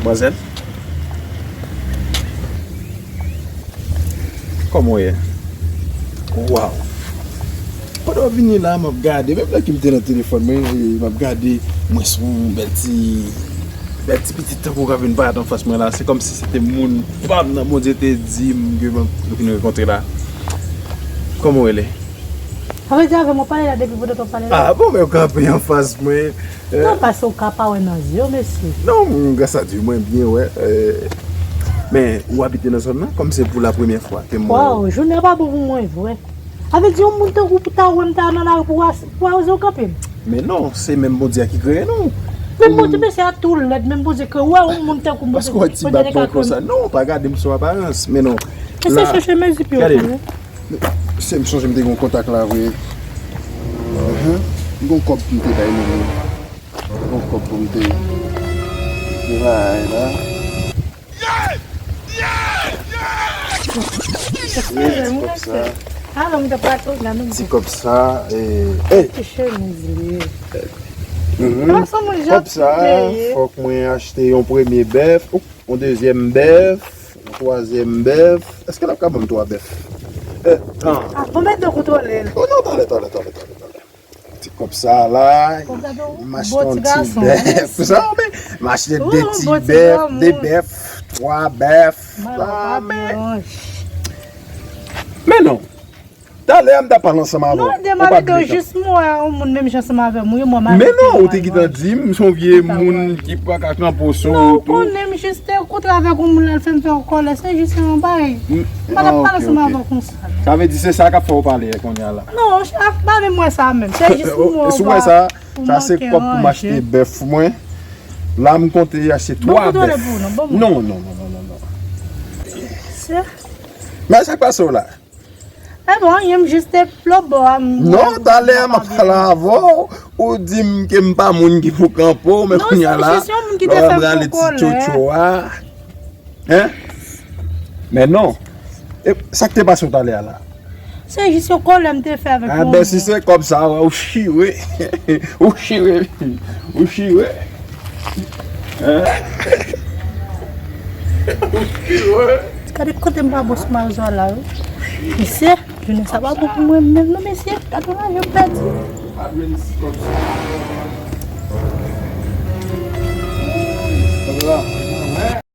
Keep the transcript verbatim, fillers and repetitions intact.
Manzèl? Kòman w ye? Waw! Pandan w vini la, m ap gade, menm lè ke m te nan telefòn mwen, e, m ap gade, mwen sou yon bèl ti, bèl ti pitit tankou w k ap vin parèt anfas mwen la. Se kòmsi se te moun pa m nan Bondye te di m ke m ap vin rankontre la. Kòman w rele? Sa vle di avè m w ap pale la depi pandan w ap pale la? Ah bon, men w kanpe anfas mwen. Non, paske w ka pa wè nan zye w, mesye. Non, gras a Dye, mwen byen, wè. Men, ou abite nan zòn nan, kòm se pou la premyè fwa ke m wè w. Waw, jounen an pa bon pou mwen vre. Sa vle di yon moun tankou w pou ta wè m ta nan lari pou w a, pou w a oze w kanpe m? Men non, se menm Bondye a ki kreye nou. Menm Bondye, mesye a tou lèd, menm Bondye kreye. Ou wè yon moun tankou m, Bondye, Bondye te ka kreye m. Paske w wè ti bab mwen konsa. Non, pa gade m sou aparans, men non. Mesye, chèche mezi pye w. Gade. Se m sonje m te gen yon kontak la vre. Ahan. M gen yon kòb pou m te bay moun nan. M gen yon kòb pou m te, te bay la. Ti kòb sa. Ti kòb sa, e, e. Ti chemiz li ye. Mhm. Kòb sa, fòk mwen achte yon premye bèf. Yon dezyèm bèf, yon twazyèm bèf. Èske l ap ka ban m twa bèf? Eh, ah. Ah, bon, mèt de kontwole l. Oh non, talè, talè, talè, talè, talè. Ti kòb sa la, m achte yon ti bèf. Sa, men, m achte de ti bèf, de bèf, twa bèf. Ah, men. Men non. Talè a m t ap pale ansanm avè w. Non, de m avè w jis m wè yon moun menm jan ansanm avè m, wi, mwen m avè w. Men non, ou te gentan di m, se yon vye moun ki pa ka kanpe w sou wout ou. Non, ou konnen m jis te kontre avèk yon moun la, l fè m fè yon kòlè, se jis yon bagay. M pa t ap pale ansanm avè w konsa, non. Sa vle di se sa k ap fè w pale kounye a la. Non, m pa menm wè sa menm, se jis m wè w pa pou manke ranje. Sa se kòb pou m achte bèf mwen. La m konte achte twa bèf. Non, non, non, non, non, non. Men sa k pase w la? E bon, anyen, m jis te plo bò a, m... Non, talè a m ap pale avè w, ou di m ke m pa moun ki pou kanpe w, men kounye a la, lè w ap rale ti tchotcho a. Hein? Men non. E sa k te pase w talè a la? Se jis yon kòlè m te fè avèk yon moun. A ben, si se kòb sa, ou chire. Ou chire. Ou chire. Hein? Ou chire. Gade kote m pa bòs mazo a la, wi. Mesye, jounen sa pa bon pou mwen menm non, mesye. Gade lajan m pèdi.